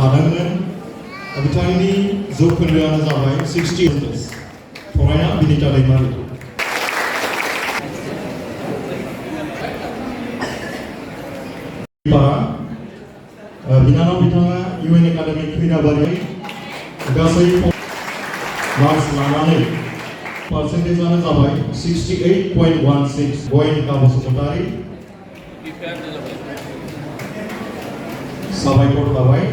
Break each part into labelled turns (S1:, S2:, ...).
S1: हादोंमोन बिथांनि जौखोन्दोआनो जाबाय 60%। फरायना बिनिता दैमारि। बिनानाव बिथाङा UN एकाडेमिक खैराबारि गासै मार्क्स लानानै पार्सेन्टेजआनो जाबाय 68.16। गयनिका बसुमतारी साबायखर थाबाय।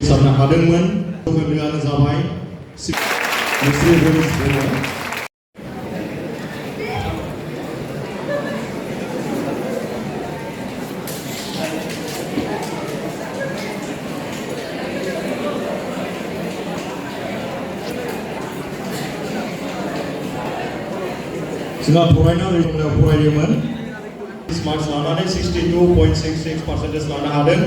S1: साननो हादोंमोन जौखोन्दोआनो जाबाय जोंहा फरायनानै फरायोमोन मार्क्स लानानै 62.66% लानो हादों।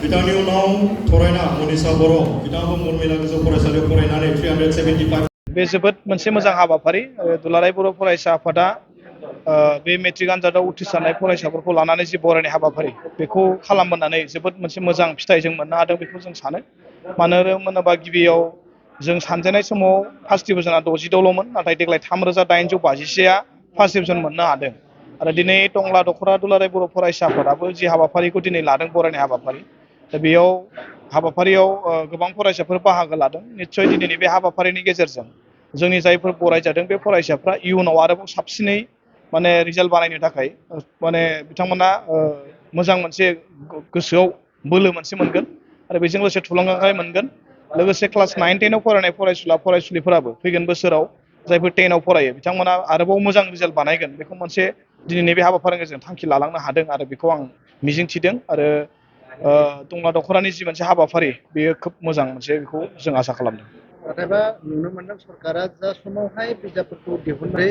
S1: बिथांनि उनाव फरायना मनिषा बर' बिथाङाबो बरपेटा गोजौ फरायसालियाव फरायनानै 375।
S2: बे जोबोद मोनसे मोजां हाबाफारि दुलाराय बर' फरायसा आफादा बे मेट्रिक आनजादाव उथ्रिसारनाय फरायसाफोरखौ लानानै जि बरायनाय हाबाफारि बेखौ खालामबोनानै जोबोद मोनसे मोजां फिथाइ जों मोननो हादों बेखौ जों सानो। मानो होनोबा गिबियाव जों सानजेननाय समाव फार्स्ट डिभिजना 66ल'मोन, नाथाय देग्लाय 3853आ फार्स्ट डिभिजन मोननो हादों। आरो दिनै टंला दख'रा दुलाराय बर' फरायसा आफादाबो जि हाबाफारिखौ दिनै लादों बरायनाय हाबाफारि, दा बेयाव हाबाफारियाव गोबां फरायसाफोर बाहागो लादों। निस्सय दिनैनि बे हाबाफारिनि गेजेरजों जोंनि जायफोर बरायजादों बे फरायसाफ्रा इयुनाव आरोबाव साबसिनै माने रिजाल्ट बानायनो थाखाय माने बिथांमोना मोजां मोनसे गोसोआव बोलो मोनसे मोनगोन आरो बेजों लोगोसे थुलुंगाखांनाय मोनगोन। लोगोसे क्लास 9, 10आव फरायनाय फरायसुला फरायसुलिफोराबो फैगोन बोसोराव जायफोर 10आव फरायो बिथांमोना आरोबाव मोजां रिजाल्ट बानायगोन बेखौ मोनसे दिनैनि बे हाबाफारिनि गेजेरजों थांखि लालांनो हादों आरो बेखौ आं मिजिंथिदों। आरो टंला दख'रानि जि मोनसे हाबाफारि बेयो खोब मोजां मोनसे बेखौ जों आसा खालामदों।
S3: नाथायबा नुनो मोनदों सरकारा जा समावहाय बिजाबफोरखौ दिहुननाय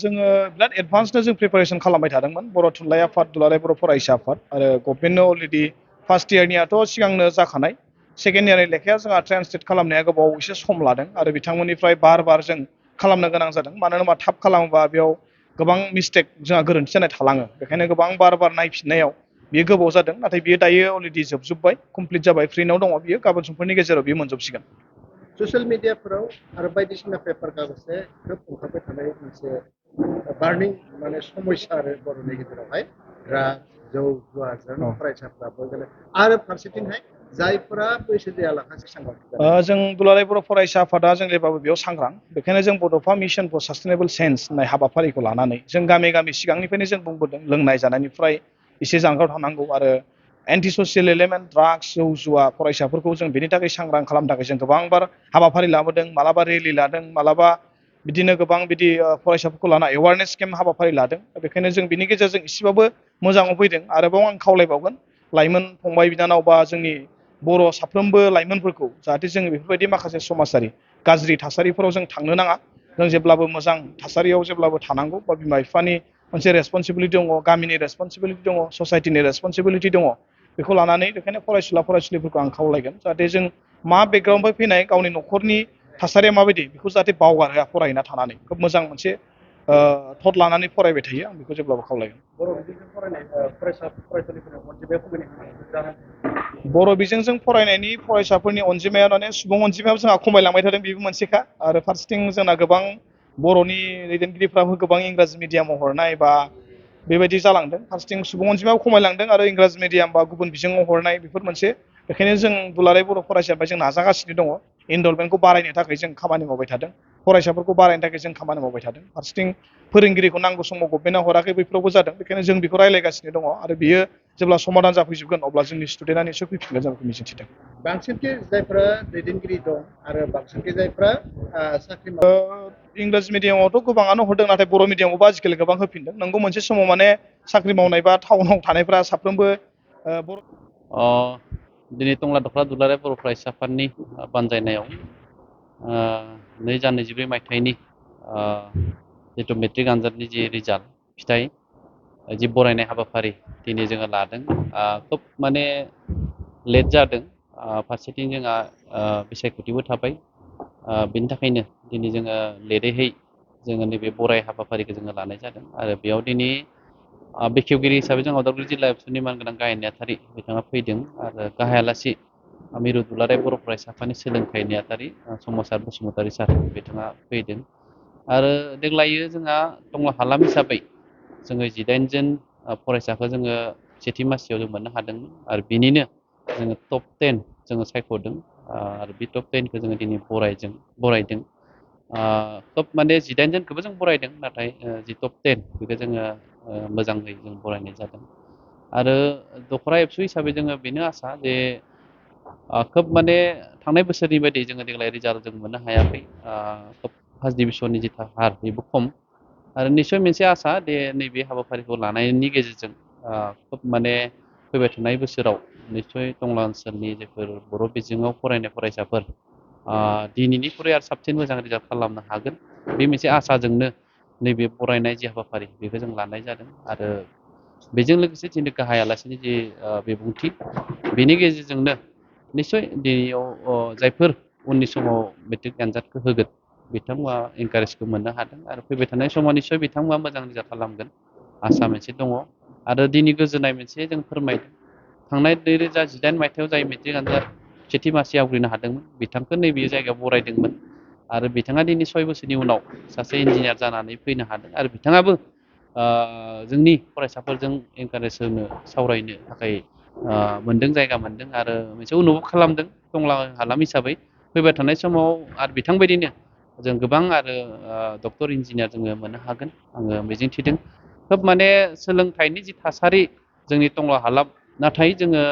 S2: जोङो बिराद एडभान्सनो जों प्रिपारेसन खालामबाय थादोंमोन बर' थुनलाइ आफाद दुलाराय बर' फरायसा आफाद आरो गभर्नमेन्टनो अलरेडि फार्स्ट इयारनियाथ' सिगांनो जाखानाय। सेकेन्ड इयारनि लेखाया जोंहा ट्रेन्सलेट खालामनाया गोबाव एसे सम लादों आरो बिथांमोननिफ्राय बार जों खालामनो गोनां जादों। मानो होनोबा थाब खालामोबा बेयाव गोबां मिस्टेक जोंहा गोरोन्थि जानाय थालाङो, बेखायनो गोबां बार नायफिननायाव बियो गोबाव जादों। नाथाय बियो दायो अलरेडि जोबजोब्बाय, कमप्लिट जाबाय, प्रिन्टआव दङ बियो, गाबोन समफोरनि गेजेराव बियो मोनजोबसिगोन।
S3: ससियेल मिडियाफोराव आरो बायदिसिना पेपार कागजसे खोब ओंखारबाय थानाय मोनसे बार्निं माने समस्या आरो बर'नि गेजेरावहाय ड्राग्स जौ जुवाजों फरायसाफ्राबो आरो फारसेथिंहाय जायफोरा बैसो जायालाखासे सांग्रां।
S2: जों दुलाराय बर' फरायसा आफादा जों जेब्लाबो बेयाव सांग्रां, बेखायनो जों बड'फा मिशन फर सास्टेनेबल चेन्ज होननाय हाबाफारिखौ लानानै जों गामि गामि सिगांनिफ्रायनो जों बुंबोदों लोंनाय जानायनिफ्राय एसे जानगाराव थानांगौ आरो एन्टि ससियेल एलिमेन्ट ड्राग्स जौ जुवा फरायसाफोरखौ जों बेनि थाखाय सांग्रां खालामनो थाखाय जों गोबांबार हाबाफारि लाबोदों, मालाबा रेलि लादों, मालाबा बिदिनो गोबां बिदि फरायसाफोरखौ लाना एवारनेस केम्प हाबाफारि लादों। बेखायनो जों बिनि गेजेरजों एसेबाबो मोजाङाव फैदों। आरोबाव आं खावलायबावगोन लाइमोन फंबाय बिनानाव बा जोंनि बर' साफ्रोमबो लाइमोनफोरखौ जाहाथे जों बेफोरबायदि माखासे समाजारि गाज्रि थासारिफोराव जों थांनो नाङा। जों जेब्लाबो मोजां थासारियाव जेब्लाबो थानांगौ, बा बिमा बिफानि मोनसे रेसपन्सिबिलिटि दङ, गामिनि रेसपन्सिबिलिटि दङ, ससाइटिनि रेसपन्सिबिलिटि दङ। बेखौ लानानै बेखायनो फरायसुला फरायसुलिफोरखौ आं खावलायगोन जाहाथे जों मा बेकग्राउन्डनिफ्राय फैनाय गावनि न'खरनि थासारिया माबायदि बेखौ जाहाथे बावगारहोआ फरायना थानानै खोब मोजां मोनसे थट लानानै फरायबाय थायो, आं बेखौ जेब्लाबो खावलायगोन। बर' बिजोंजों फरायनायनि फरायसाफोरनि अनजिमाया माने सुबुं अनजिमायाव जोंहा खमायलांबाय थादों, बेबो मोनसेखा। आरो फारसेथिं जोंना गोबां बर'नि दैदेनगिरिफ्राबो गोबां इंराजि मिडियामाव हरनाय बा बेबायदि जालांदों। फारसेथिं सुबुं अनजिमायाव खमायलांदों आरो इंराजि मिडियाम बा गुबुन बिजोङाव हरनाय बेफोर मोनसे। बेखायनो जों दुलाराय बर' फरायसाफोरा जों नाजागासिनो दङ एनरलमेन्टखौ बारायनो थाखाय जों खामानि मावबाय थादों, फरायसाफोरखौ बारायनो थाखाय जों खामानि मावबाय थादों। फारसेथिं फोरोंगिरिखौ नांगौ समाव गभर्नमेन्टआ हराखै, बैफोरावबो जादों। बेखायनो जों बेखौ रायज्लायगासिनो दङ आरो बियो जेब्ला समाधान जाफैजोबगोन अब्ला जोंनि स्टुडेन्टआ निसय फैफिनगोन, जों बेखौ मिजिंथिदों।
S3: बांसिनखि जायफ्रा दैदेनगिरि दं आरो बांसिनखि जायफ्रा साख्रि
S2: इंराजि मिडियामावथ' गोबाङानो हरदों, नाथाय बर' मिडियामावबो आजिखालि गोबां होफिनदों। नंगौ मोनसे समाव माने साख्रि मावनाय बा टाउनाव थानायफ्रा साफ्रोमबो बर'।
S4: दिनै टंला दख'रा दुलाराय बर' फरायसा आफादनि बानजायनायाव 2022 मायथाइनि जिथु मेट्रिक आनजादनि जि रिजाल्ट फिथाइ जि बरायनाय हाबाफारि दिनै जोङो लादों, खोब माने लेट जादों। फारसेथिं जोंहा बिसायख'थिबो थाबाय, बेनि थाखायनो दिनै जोङो लेटैहाय जोङो नैबे बराय हाबाफारिखौ जोङो लानाय जादों। आरो बेयाव दिनै बेखेवगिरि हिसाबै जों उदालगुरि जिल्ला एबसुनि मानगोनां गाहाय नेहाथारि बिथाङा फैदों आरो गाहाय आलासि मिरु दुलाराय बर' फरायसा आफादनि सोलोंथाइ नेहाथारि सोमावसार बसुमतारी सार बिथाङा फैदों आरो देग्लायो जोंहा टंला हालाम हिसाबै जोङो 18 जन फरायसाखौ जोङो सेथि मासियाव जों मोननो हादोंमोन आरो बिनिनो जोङो टप 10 जोङो सायख'दों आरो बे टप 10 खौ जोङो दिनै बरायदों खोब माने 18 जनखौबो जों बरायदों नाथाय जि टप 10 बेखौ जोङो मोजाङै जों बरायनाय जादों आरो दखरा एबसु हिसाबै जोङो बेनो आसा जे खोब माने थांनाय बोसोरनि बायदि जोङो देग्लाय रिजाल्ट जों मोननो हायाखै खोब फार्स्ट डिभिजननि जि हार बेबो खम आरो निस्सय मोनसे आसा दे नैबे हाबाफारिखौ लानायनि गेजेरजों खोब माने फैबाय थानाय बोसोराव निस्सय टंला ओनसोलनि जेफोर बर' बिजोङाव फरायनाय फरायसाफोर दिनैनिख्रुइ आरो साबसिन मोजां रिजाल्ट खालामनो हागोन बे मोनसे आसाजोंनो नैबे बरायनाय जि हाबाफारि बेखौ जों लानाय जादों आरो बेजों लोगोसे दिनै गाहाय आलासिनि जि बिबुंथि बेनि गेजेरजोंनो निस्सय दिनैयाव जायफोर उननि समाव मेट्रिक आनजादखौ होगोन बिथांमोना एनकारेजखौ मोननो हादों आरो फैबाय थानाय समाव निस्सय बिथांमोना मोजां रिजाल्ट खालामगोन आसा मोनसे दङ आरो दिनै गोजोननाय मोनसे जों फोरमायदों थांनाय 2018 मायथाइयाव जाय मेट्रिक आनजाद सेथि मासि आवग्रिनो हादोंमोन बिथांखौ नैबे जायगायाव बरायदोंमोन आरो बिथाङा दिनै 6 बोसोरनि उनाव सासे इन्जिनियार जानानै फैनो हादों आरो बिथाङाबो जोंनि फरायसाफोरजों एनकारेज होनो सावरायनो थाखाय मोनदों जायगा मोनदों आरो मोनसे अनुभब खालामदों टंला हालाम हिसाबै फैबाय थानाय समाव आरो बिथांबायदिनो जों गोबां आरो डक्टर इन्जिनियार जोङो मोननो हागोन आङो मिजिंथिदों खोब माने सोलोंथाइनि जि थासारि जोंनि टंला हालाम नाथाय जोङो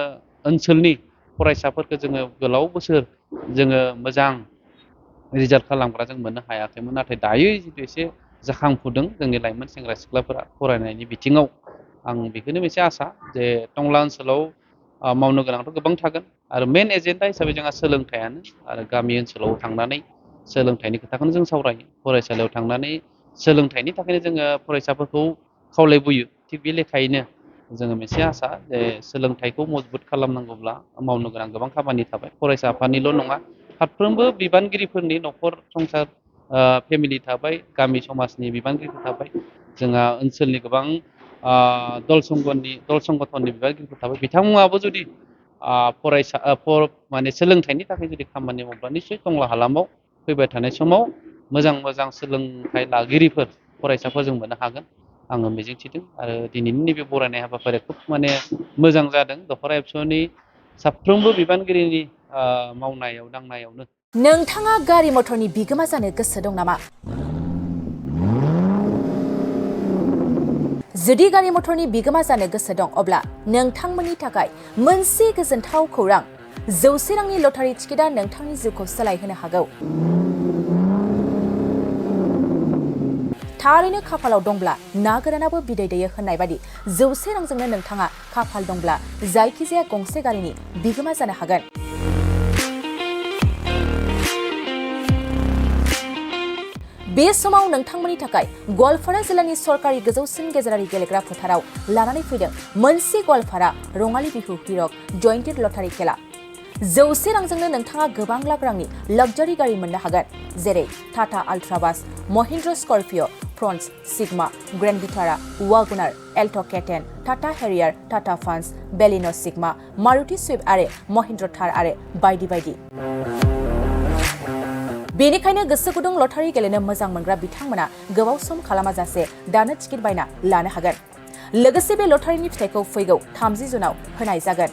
S4: ओनसोलनि फरायसाफोरखौ जोङो गोलाव बोसोर जोङो मोजां रिजाल्ट खालामग्रा जों मोननो हायाखैमोन नाथाय दायो जितु एसे जाखांफुदों जोंनि लाइमोन सेंग्रा सिख्लाफोरा फरायनायनि बिथिङाव आं बेखौनो मोनसे आसा जे टंला ओनसोलाव मावनो गोनांथ' गोबां थागोन आरो मेन एजेन्डा हिसाबै जोंहा सोलोंथाइयानो आरो गामि ओनसोलाव थांनानै सोलोंथाइनि खोथाखौनो जों सावरायो फरायसालियाव थांनानै सोलोंथाइनि थाखायनो जोङो फरायसाफोरखौ खावलायबोयो थिग बे लेखायैनो जोङो मोनसे आसा जे सोलोंथाइखौ मजबुत खालामनांगौब्ला मावनो गोनां गोबां खामानि थाबाय फरायसा आफादनिल' नङा फारफ्रोमबो बिबानगिरिफोरनि न'खर संसार फेमिलि थाबाय गामि समाजनि बिबानगिरिफोर थाबाय जोंहा ओनसोलनि गोबां दल संगठननि बिबानगिरिफोर थाबाय बिथांमोनाबो जुदि माने सोलोंथाइनि थाखाय जुदि खामानि मावब्ला निस्सय टंला हालामाव फैबाय थानाय समाव मोजां सोलोंथाइ लागिरिफोर फरायसाफोर जों मोननो हागोन आङो मिजिंथिदों आरो दिनैनि नैबे बरायनाय हाबाफारिया खोब माने मोजां जादों दखरा एबसुनि साफ्रोमबो बिबानगिरिनि मावनायाव दांनायावनो
S5: नोंथाङा गारि मटरनि बिगोमा जानो गोसो दं नामा? जुदि गारि मटरनि बिगोमा जानो गोसो दं अब्ला नोंथांमोननि थाखाय मोनसे गोजोनथाव खौरां 100 रांनि लटारि टिकेटआ नोंथांनि जिउखौ सोलायहोनो हागौ। थारैनो खाफालाव दंब्ला ना गोरानाबो बिदै दैयो होननाय बादि 100 रांजोंनो नोंथाङा खाफाल दंब्ला जायखिजाया गंसे गारिनि बिगोमा जानो हागोन। बे समाव नोंथांमोननि थाखाय गवालपारा जिल्लानि सरकारि गोजौसिन गेजेरारि गेलेग्रा फोथाराव लानानै फैदों मोनसे गवालपारा रङाली बिहु हिरक जयन्टेड लटारि खेला 100 रांजोंनो नोंथाङा गोबां लाख रांनि लाक्जारि गारि मोननो हागोन जेरै टाटा आल्ट्राबास Mahindra Scorpio' Fronx Sigma Grand Vitara WagonR Alto' K ten Tata Harrier Tata Punch Baleno' Sigma Maruti Swift आरो महिन्द्र थार आरो बायदि बायदि बेनिखायनो गोसो गुदुं लटारि गेलेनो मोजां मोनग्रा बिथांमोना गोबाव सम खालामाजासे दानो टिकेट बायना लानो हागोन लोगोसे बे लटारिनि फिथाइखौ फैगौ 30 जुनाव होनाय जागोन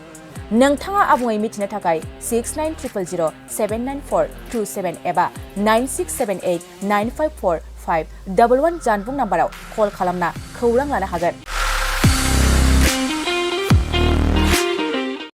S5: नोंथाङा आबुङै मिथिनो थाखाय 6900079427 एबा 9678954511 जानबुं नाम्बाराव कल खालामना खौरां लानो हागोन।